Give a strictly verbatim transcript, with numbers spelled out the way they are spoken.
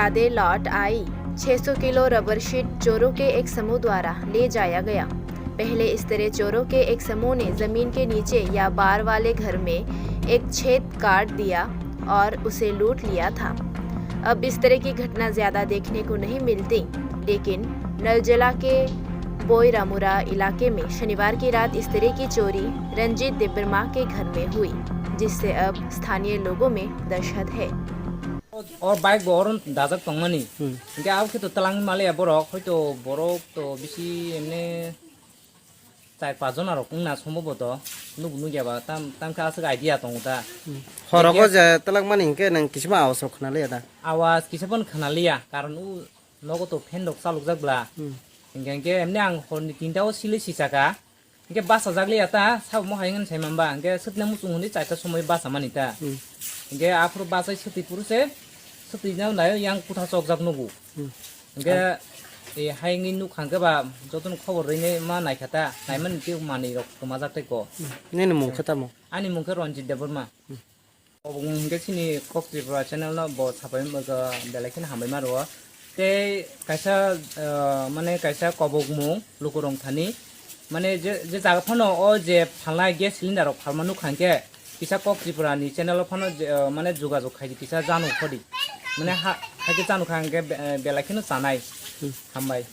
यादें लौट आई। छह सौ किलो रबर शीट चोरों के एक समूह द्वारा ले जाया गया। पहले इस तरह चोरों के एक समूह ने जमीन के नीचे या बार वाले घर में एक छेद काट दिया और उसे लूट लिया था। अब इस तरह की घटना ज्यादा देखने को नहीं मिलती, लेकिन नलजला के बोयरामुरा इलाके में शनिवार की रात इस तरह की चोरी रंजीत देबबर्मा के घर में हुई, जिससे अब स्थानीय लोगों में दहशत है। O bike bo oron dajak tongmani. Hmm. Hingke abo khe to twlang maliya borok, hoito borok to bisi emne char pas jona rok wngna sombobo to. Nuk nukya ba tam, tam khe aswk idea tongo ta. Hmm. Horogo je twlang mani hingke nang kisima awas rok khna liya da? Awas kisa phano khna liya, karon u nogo to fan rok chalokjak bla. Hmm. Hingke, hingke emne ang horni tinta o sile sisaka. Hingke bachajak liya ta, sabo mo hai wngmani sai mamba. Hingke swtna muchung hwnwi chaita somoi bachamani ta. Hmm. Hingke aphuru bachai swtwi phuru se, swtwi no naio yang kutha chokjak nugo. Hmm. Hingke, e, hai wngwi nukha hingke ba jotono khobor rwinai ma naikha ta, naimani tei manwi rok kwmajak tei ko. Hmm. Nini mung khe tamo? Ani mung khe Ranjit Debbarma. Hmm. Kobokmung hingke chini Kok Tripura channel no bo sapai belai kheno hambai ma rwo. Tei kaisa, ah, mane kaisa kobokmung lukurok thani, mane je, je jaga phano o je phalnai gas cylinder rok phalma nukha hingke kisa Kok Tripura ni channel o phano je, ah, mane jogajog khaidi kisa jano khodi. Mane ha, haike chano kha hingke be-, belai kheno chanai. Hmm. Hambai.